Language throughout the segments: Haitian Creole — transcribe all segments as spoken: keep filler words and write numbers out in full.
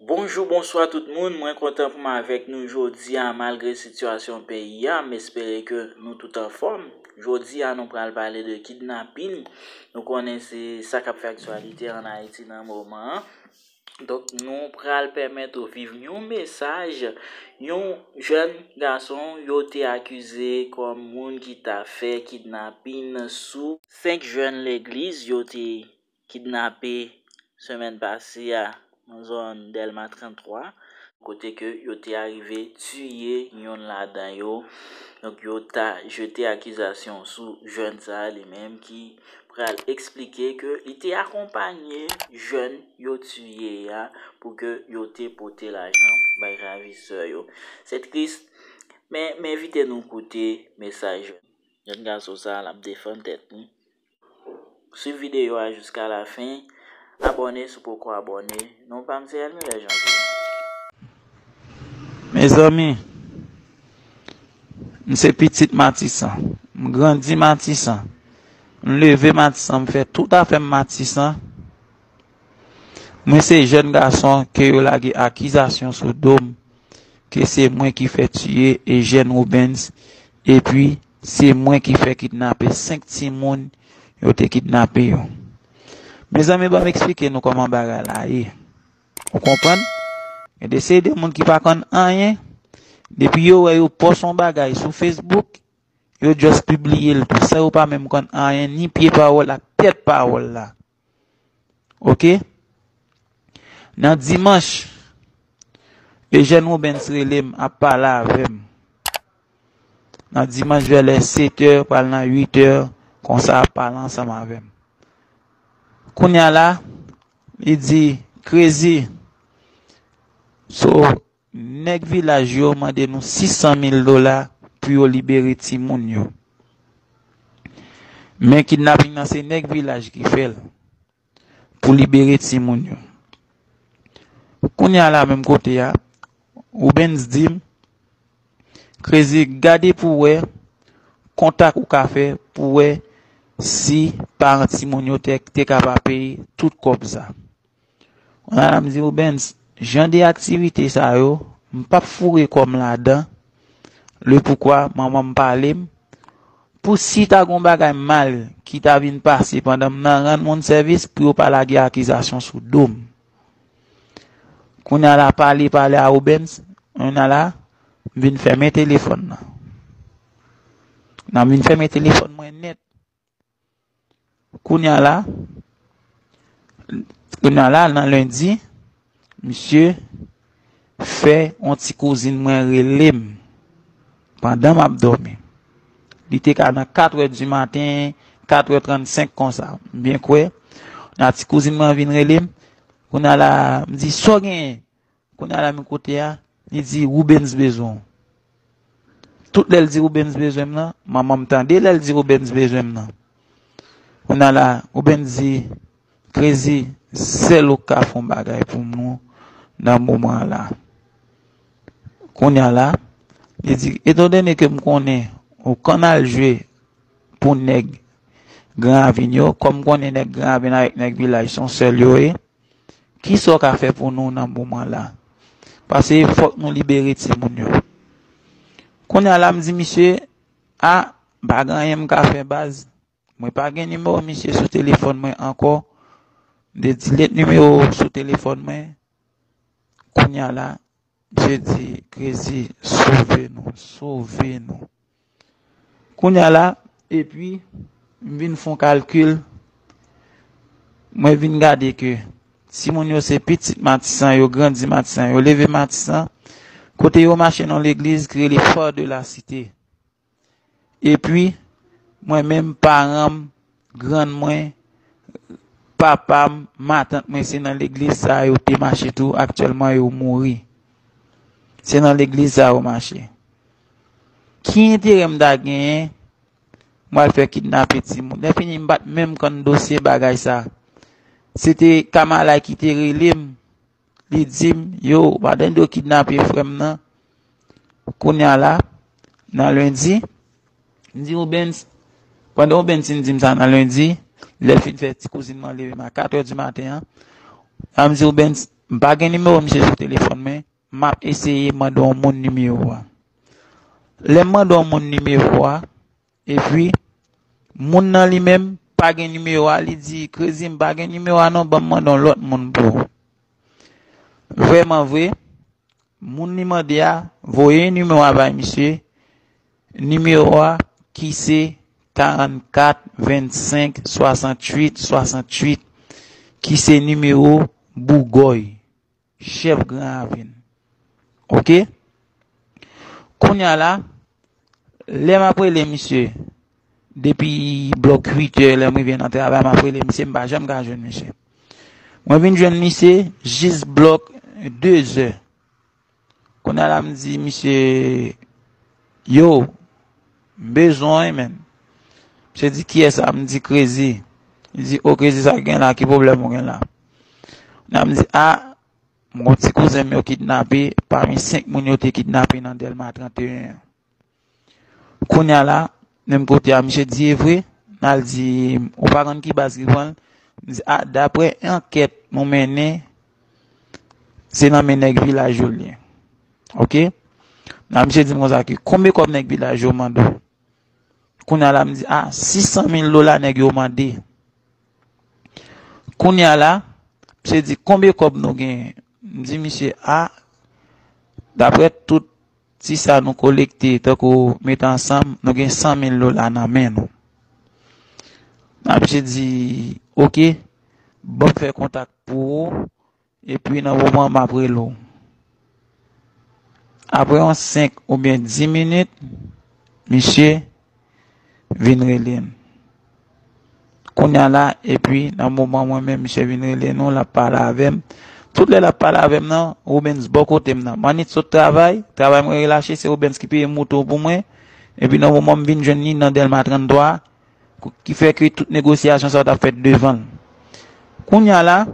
Bonjou, bonswa tout moun. Mwen kontan pou m avèk nou jodi a, malgre sitiyasyon peyi a. M espere ke nou tout anfòm. Jodi a, nou pral pale de kidnapin. Nou konnen se sa k ap fè aktyalite ann Ayiti nan moman an. Donk, nou pral pèmèt ou viv yon mesaj. Yon jèn gason yo te akize kòm moun ki ta fè kidnapin sou senk jèn legliz yo te kidnape semèn pase a nan zòn Dèlma trannntwa, kote ke yo te arive tiye yonn ladan yo. Donk, yo ta jete akizasyon sou jèn sa a li menm ki pral eksplike ke li te akonpanye jèn yo tiye a pou ke yo te pote lajan bay ravisè yo. Se tris, men m envite nou koute mesaj jèn gason sa a, l ap defann tèt li. Swiv videyo a jiska lafen. Abòne si w poko abòne. Non pa m se Elmilè Janvier. Mezanmi, m se pitit Matisan. M grandi Matisan. M leve Matisan. M fè tout afè m Matisan. Mwen se jèn gason ke yo lage akizasyon sou do m ke se mwen ki fè tiye Eugène Rubens, epi se mwen ki fè kidnape senk timoun yo te kidnape yo. Mezanmi, ban m eksplike nou kòman bagay la ye. Ou konprann? Gen de seri de moun ki pa konn anyen, depi yo wè yo pòs yon bagay sou Facebook, yo just pibliye l tou, san yo pa menm konn anyen, ni pye pawòl ak tèt pawòl la. Oke? Nan dimanch, Eugène Rubens rele m, ap pale avè m. Nan dimanch, vè lè sèt è, pral nan uit è, konsa ap pale ansanm avè m. Kounye a la, li di, Crazy, so, nèg vilaj yo mande nou sis san mil dola pou yo libere timoun yo. Men kidnaping nan se nèg vilaj ki fè l pou libere timoun yo. Kounye a la menm kote a, Rubens di m, Crazy, gade pou wè kontak ou ka fè pou wè si paran timoun yo te, te ka pa peye tout kòb sa. Kounye a la m di, Rubens, jan de aktivite sa yo, m p ap foure kò m ladan. Le poukwa, manman m pale m, pou si ta gon bagay mal ki ta vin pase pandan m nan rann moun sèvis, pou yo pa lage akizasyon sou do m. Kounye a la pale, pale a Rubens, kounye a la, m vin fèmen telefòn nan. Nan m vin fèmen telefòn mwen nèt. Kounye a la, kounye a la, nan lendi, misye fè yon ti kouzin mwen rele m pandan m ap dòmi. Li te ka nan kat è di maten, kat è trannsenk konsa. M byen kwè, nan ti kouzin mwen vin rele m. Kounye a la, m di, "Sa w genyen?" Kounye a la, men kote a, li di, "Rubens bezwen w." Tout lè l di Rubens bezwen m nan, manman m tande lè l di Rubens bezwen m nan. Kounye a la, Rubens di, "Crazy, sèl ou k ka fè yon bagay pou nou nan moman an la." Kounye a la, li di, "Etandone ke m konnen ou konn al jwe pou nèg Gran Ravin yo, kòm m konnen nèg Gran Ravin avèk nèg vilaj se yon sèl yo ye, kisa w ka fè pou nou nan moman la? Paske fòk nou libere timoun yo." Kounye a la, m di misye, "A, pa gen anyen m ka fè, baz. Mwen pa gen nimewo misye sou telefòn mwen ankò. M te delete nimewo sou telefòn mwen." Kounye a la, misye di, "Crazy, sove nou, sove nou." Kounye a la, epi, m vin fè yon kalkil, mwen vin gade ke timoun yo se pitit Matisan, yo grandi Matisan, yo leve Matisan, kote yo mache nan legliz ki rele Phare de la Cité. Epi, mwen menm, paran m, grann mwen, papa m, matant mwen, se nan legliz sa yo te mache tou, aktyèlman yo mouri. Se nan legliz sa yo mache. Ki enterè m ta genyen, mwen al fè kidnape timoun? Lè fini, m pa t menm konn dosye bagay sa. Se te Kamala ki te rele m, li di m, "Yo, madanm yo kidnape frè m nan." Kounye a la, nan lendi, m di Rubens, pandan Rubens fin di m sa nan lendi, lè l fin fè ti kouzin mwen leve m a kat è di maten an, m di Rubens, M pa gen nimewo misye sou telefòn mwen, m ap eseye mande yon moun nimewo a. Lè m mande yon moun nimewo a, epi moun nan li menm pa gen nimewo a, li di, "Krezi, m pa gen nimewo a non, ban m mande yon lòt moun pou ou." Vrèman vre, moun li mande a voye nimewo a bay misye, nimewo a ki se karannkat vennsenk swasanntuit swasanntuit, ki se nimewo Bougòy, chèf Gran Ravin. Oke? Kounye a la, lè m ap rele misye, depi blòk uit è, lè m rive nan travay, m ap rele misye, m pa janm ka jwenn misye. Mwen vin jwenn misye jis blòk de zè. Kounye a la, m di misye, "Yo, m bezwen w, wi, menn." Misye di, "Kiyès sa?" M di, "Krezi." Li di, "O, Krezi, sa k gen la? Ki pwoblèm ou gen la?" Kounye a m di, "A, m gon ti kouzen m yo kidnape, pami senk moun yo te kidnape nan Dèlma trannteyen an." Kounye a la, menm kote a, misye di, "E vre?" N al di, "Ou pa konn ki baz ki pran l?" M di, "A, daprè ankèt nou mennen, se nan men nèg vilaj yo l ye." Oke? La, misye di m konsa ke, "Konbyen kòb nèg vilaj yo mande w?" Kounye a la, m di, "A, sis san mil dola nèg yo mande." Kounye a la, misye di, "Konbyen kòb nou genyen?" M di misye, "A, daprè tout ti sa nou kolekte, tankou mete ansanm, nou gen san mil dola nan men nou." Misye di, "Oke, ban m fè kontak pou ou, epi nan moman m ap rele w." Apre yon senk oubyen dis minit, misye vin rele m. Kounye a la, epi nan moman mwen menm, misye vin rele nou, l ap pale avè m. Tout lè l ap pale avè m nan, Rubens bò kote m nan. M annik sot travay, travay mwen relache, se Rubens ki peye moto pou mwen. Epi nan moman m vin jwenn li nan Dèlma tranntwa, ki fè ke tout negosyasyon sa yo t ap fèt devan l. Kounye a la,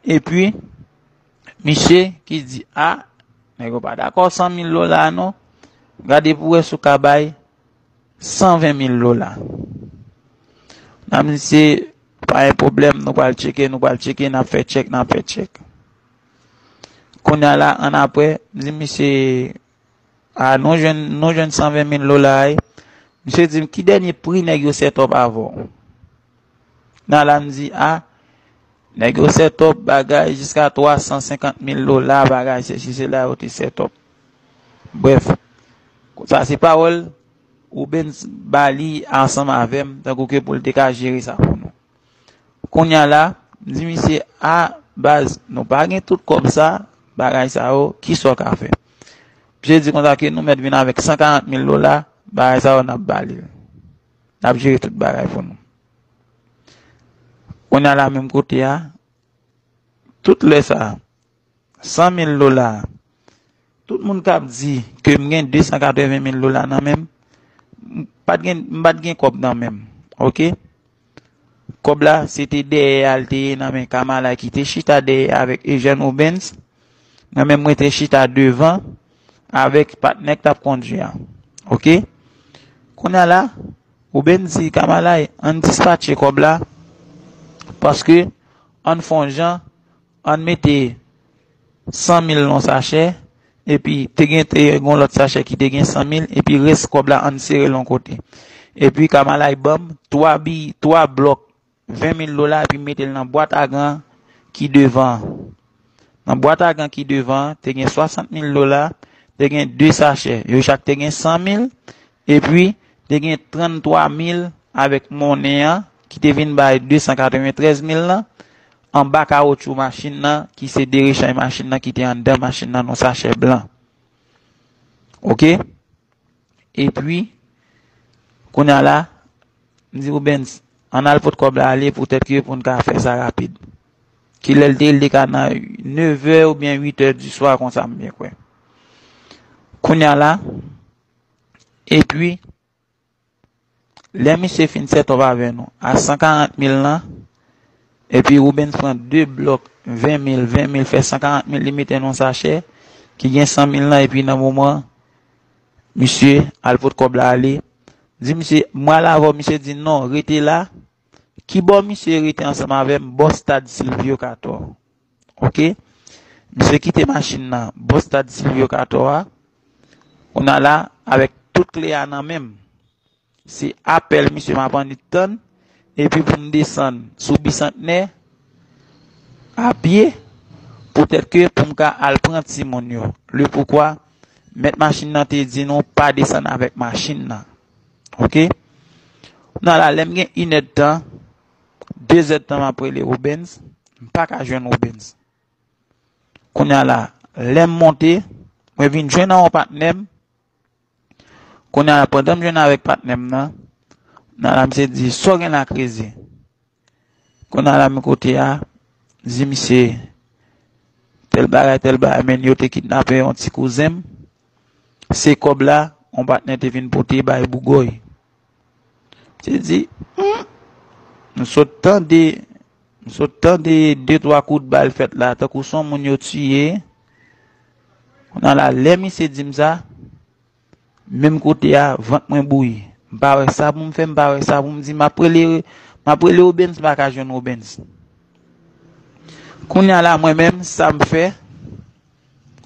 epi, misye ki di, "A, nèg yo pa dakò san mil dola a non. Gade pou wè si w ka bay san ven mil dola." N ap di, "Se pa yon pwoblèm, nou pral tcheke, nou pral tcheke, n ap fè tchèk, n ap fè tchèk." Kounye a la, annapre, m di misye, "A, nou jwenn, nou jwenn san ven mil dola a, wi." Misye di m, "Ki dènye pri nèg yo set up avè w?" Nan la, m di, "A, nèg yo set up bagay jiska twa san senkant mil dola, bagay sesi sela yo te set up." Brèf, sa se pawòl Rubens ba li ansanm avè m, tankou ke pou l te ka jere sa pou nou. Kounye a la, m di misye, "A, baz, nou pa gen tout kòb sa, bagay sa yo, kisa w ka fè?" Misye di konsa ke nou mèt vin avèk san karant mil dola, bagay sa yo n ap ba li l. N ap jere tout bagay pou nou. Kounye a la menm kote a, tout lè sa, san mil dola, tout moun k ap di ke m gen de san katreven mil dola nan men m, m pa t gen, m pa t gen kòb nan men m, oke? Kòb la, se te dèyè a l te ye nan men Kamala ki te chita dèyè avèk Eugène Rubens. Mwen menm, mwen te chita devan avèk patnè k t ap kondui a. Oke? Kounye a la, Rubens di Kamala, "Ann dispatche kòb la, paske ann fè yon jan, ann mete san mil nan sachè, epi te gen, te gen yon lòt sachè ki te gen san mil, epi rès kòb la ann sere l yon kote." Epi Kamala ban m twa bi, twa blòk ven mil dola, epi mete l nan bwat a gan ki devan an. Nan bwat a gan ki devan an, te gen swasant mil dola, te gen de sachè. Yo chak te gen san mil, epi te gen tranntwa mil avèk monnen an, ki te vin bay de san katreventrèz mil lan, anba kawotchou machin nan, ki se de rechay machin nan ki te anndan machin nan, nan sachè blan. Oke? Epi, kounye a la, m di Rubens, "Ann al pot kòb la ale poutèt ke pou n ka fè sa rapid." Kilè l te ye, l te ka nan nevè oubyen uitè di swa, konsa m byen kwè. Kounye a la, epi, lè misye fin set up avè nou a san karant mil lan, epi Rubens pran de blòk ven mil, ven mil fè san karant mil, li mete nan yon sachè ki gen san mil lan, epi nan moman misye al pot kòb la ale, di misye, "Mwen al avè w." Misye di, "Non, rete la." Kibò misye rete ansanm avè m? Bò stad Silvio Cator. Oke? Misye kite machin nan bò stad Silvio Cator a. Kounye a la, avèk tout kle a nan men m, se apèl misye m ap annik tann, epi pou m desann sou Bisantnè a pye, poutèt ke pou m ka al pran timoun yo. Le poukwa, mèt machin nan te di nou pa desann avèk machin nan. Oke? Kounye a la, lè m gen inèdtan, dezèdtan m ap rele Robens, m pa ka jwenn Robens. Kounye a la, lè m monte, mwen vin jwenn ak yon patnè m. Kounye a la, pandan m jwenn avèk patnè m nan, nan la, misye di, "Sa w gen la, Krezi?" Kounye a la, men kote a, di misye, "Tèl bagay, tèl bagay, men yo te kidnape yon ti kouzen m. Se kòb la, yon patnè te vin pote bay Bougòy." Misye di, "Hmm, m sot tande, m sot tande de twa kout bal fèt la, tankou se yon moun yo tiye." Kounye a la, lè misye di m sa, menm kote a, vant mwen bouyi. M pa wè sa pou m fè, m pa wè sa pou m di. M ap rele, m ap rele Obens, m pa ka jwenn Obens. Kounye a la, mwen menm, sa m fè,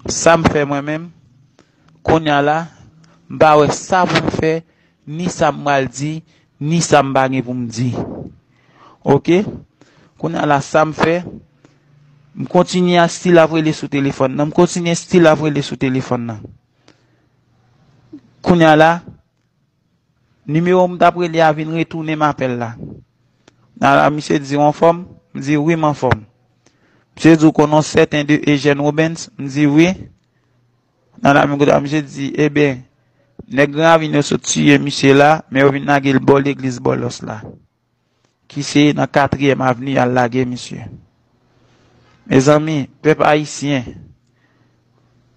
sa m fè mwen menm, kounye a la, m pa wè sa pou m fè, ni sa m pral di, ni sa m pa gen pou m di. Oke? Kounye a la, sa m fè, m kontinye a still ap rele sou telefòn nan, m kontinye still ap rele sou telefòn nan. Kounye a la, nimewo m t ap rele a vin retounen m apèl la. Nan la, misye di, "W anfòm?" M di, "Wi, m anfòm." Misye di, "W konn yon sèten de Eugène Robens?" M di, "Wi." Nan la, men kote a, misye di, "Eben, nèg Gran Ravin yo sot tiye misye la, men yo vin lage l bò legliz Bòlòs la, ki se nan katriyèm avni y al lage misye." Mezanmi, pèp ayisyen,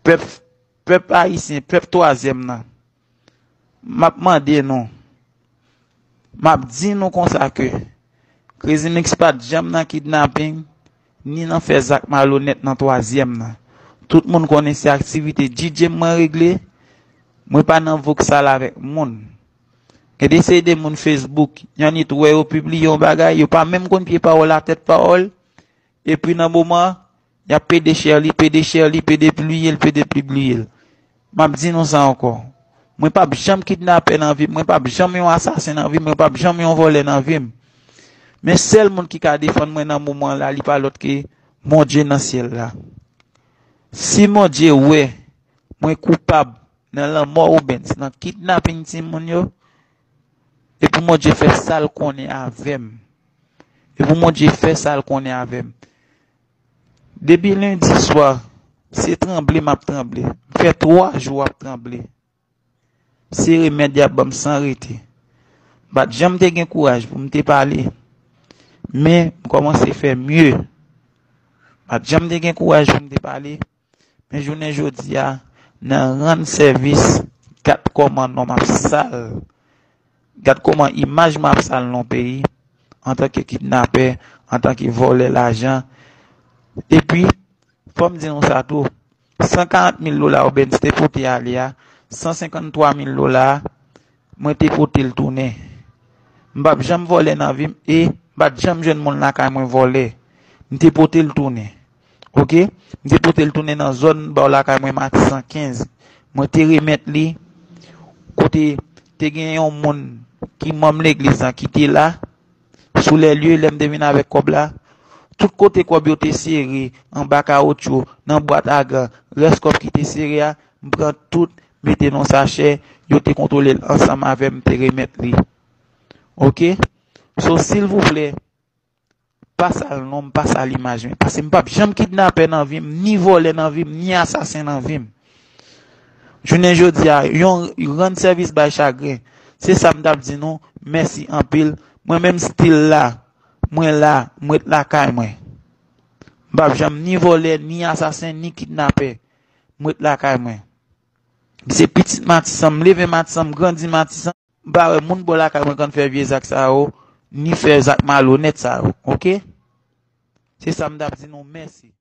pèp, pèp ayisyen, pèp twazyèm nan, m ap mande nou, m ap di nou konsa ke Crazy Mix pa t janm nan kidnaping, ni nan fè zak malonèt nan twazyèm nan. Tout moun konnen se aktivite D J mwen regle, mwen pa nan voksal avèk moun. Gen de seri de moun Facebook, y annit wè yo pibliye yon bagay, yo pa menm konn pye pawòl a tèt pawòl, epi nan moman, y ap pede share li, pede share li, pede pibliye l, pede pibliye l. M ap di nou sa ankò. Mwen p ap janm kidnapè nan vi m, mwen p ap janm yon asasen nan vi m, mwen p ap janm yon vòlè nan vi m. Men sèl moun ki ka defann mwen nan moman la, li pa lòt ke Bondye nan syèl la. Si Bondye wè mwen koupab nan lanmò Obens, nan kidnaping timoun yo, e pou Bondye fè sa l konnen avè m. E pou Bondye fè sa l konnen avè m. Depi lendi swa, se tranble m ap tranble. M fè twa jou ap tranble. Se remèd y ap ban m san rete. M pa t janm te gen kouraj pou m te pale. Men, m kòmanse fè mye. M pa t janm te gen kouraj pou m te pale. Men jounen jodi a, nan rann sèvis, gad kòman non m ap sal. Gad kòman imaj mwen ap sal nan yon peyi, antanke kidnapè, antanke vòlè lajan. Epi, fò m di nou sa tou, san karant mil dola Obens te pote ale a, san senkanntwa mil dola a, mwen te pote l tounen. M p ap janm vòlè nan vi m e m pa t janm jwenn moun lakay mwen vòlè. M te pote l tounen. Oke? M te pote l tounen nan zòn bò lakay mwen, Matisan kenz. Mwen te remèt li kote te gen yon moun ki manm legliz lan ki te la, sou lè lye, lè m te vin avèk kòb la. Tout kote kòb yo te sere, anba kawotchou, nan bwat a gan, rès kòb ki te sere a, m pran tout, mete nan sachè, yo te kontwole l ansanm avè m, m te remèt li. Oke? So, silvouplè, pa sal non m, pa sal imaj mwen. Paske m p ap janm kidnapè nan vi m, ni vòlè nan vi m, ni asasen nan vi m. Jounen jodi a, yon rann sèvis bay chagren. Se sa m t ap di nou. Mèsi anpil. Mwen menm still la. Mwen la. M ret lakay mwen. M p ap janm ni vòlè, ni asasen, ni kidnapè. M ret lakay mwen. Se pitit Matisan, m leve Matisan, m grandi Matisan. M pa wè moun bò lakay mwen konn fè vye zak sa yo, ni fè zak malonèt sa yo, oke? Se sa m t ap di nou, mèsi.